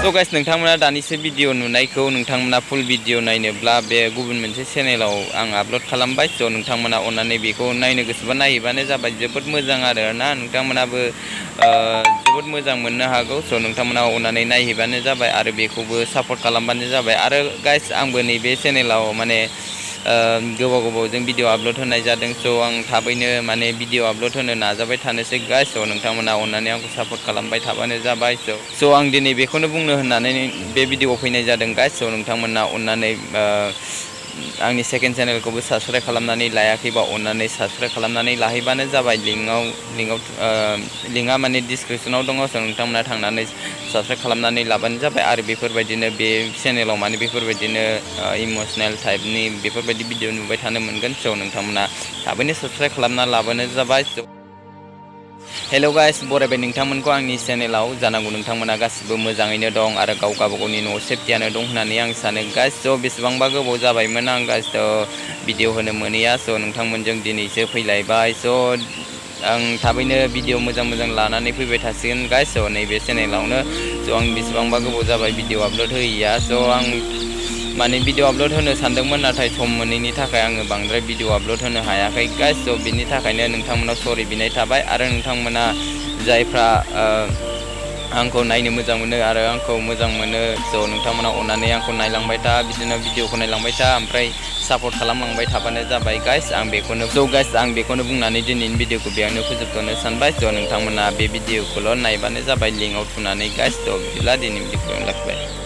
So guys, नोंथांमोना दानिसो video नुनायखौ नोंथांमोना फुल भिडिअ नायनोब्ला बे गुबुन मोनसे चेनेलाव आं आपल'ड खालामबाय। स' नोंथांमोना अननानै बेखौ नायनो गोसोबा नायहैबानो जाबाय। जोबोद मोजां आरोना, नोंथांमोनाबो जोबोद मोजां मोननो हागौ। स' नोंथांमोना अननानै नायहैबानो जाबाय आरो बेखौबो सापर्ट खालामबानो जाबाय। आरो गाइस, आंबो नैबे चेनेलाव माने गोबावजों भिडिअ आपल'ड होनाय जादों। स' आं थाबैनो माने भिडिअ आपल'ड होनो नाजाबाय थानोसै गाइस। स' नोंथांमोना अननानै आंखौ सापर्ट खालामबाय थाबानो जाबाय। स' आं दिनै बेखौनो बुंनो होननानै बे भिडिअ फैनाय जादों गाइस। स' नोंथांमोना अननानै आंनि सेकेन्ड चेनेलखौबो साबस्क्राइब खालामनानै लायाखैबा अननानै साबस्क्राइब खालामनानै लाहैबानो जाबाय। लिंकआ माने डिसक्रिपसनाव दङ। स' नोंथांमोना थांनानै साबस्क्राइब खालामनानै लाबानो जाबाय। आरो बेफोरबायदिनो बे चेनेलाव माने बेफोरबायदिनो इमसनेल टाइपनि बेफोरबायदि भिडिअ नुबाय थानो मोनगोन। स' नोंथांमोना थाबैनो साबस्क्राइब खालामना लाबानो जाबाय। हेल' गाइस, बरायबाय नोंथांमोनखौ आंनि चेनेलाव। जानांगौ नोंथांमोना गासिबो मोजाङैनो दं आरो गावगावनि न'आव सेफटियानो दं होननानै आं सानो गाइस। स' बेसेबांबा गोबाव जाबायमोन आं गाइस भिडिअ होनो मोनैया। स' नोंथांमोनजों दिनैसो फैलायबाय। स' आं थाबैनो भिडिअ मोजां लानानै फैबाय थासिगोन गाइस। स' नैबे चेनेलावनो। स' आं बेसेबांबा गोबाव जाबाय भिडिअ आपल'ड होयैया। स' आं माने भिडिअ आपल'ड होनो सानदोंमोन, नाथाय सम मोनैनि थाखाय आङो बांद्राय भिडिअ आपल'ड होनो हायाखै गाइस। स' बिनि थाखायनो नोंथांमोनाव सरि बिनाय थाबाय। आरो नोंथांमोना जायफ्रा आंखौ नायनो मोजां मोनो आरो आंखौ मोजां मोनो, स' नोंथांमोना अननानै आंखौ नायलांबाय था, बिदिनो भिडिअखौ नायलांबाय था, ओमफ्राय सापर्ट खालामलांबाय थाबानो जाबाय गाइस। आं बेखौनो बुंनानै दिनैनि भिडिअखौ बेयावनो फोजोबथ'नो सानबाय। स' नोंथांमोना बे भिडिअखौल' नायबानो जाबाय लिंकआव थुनानै गाइस। स' बिदिब्ला दिनैनि भिडिअखौ लाखिबाय।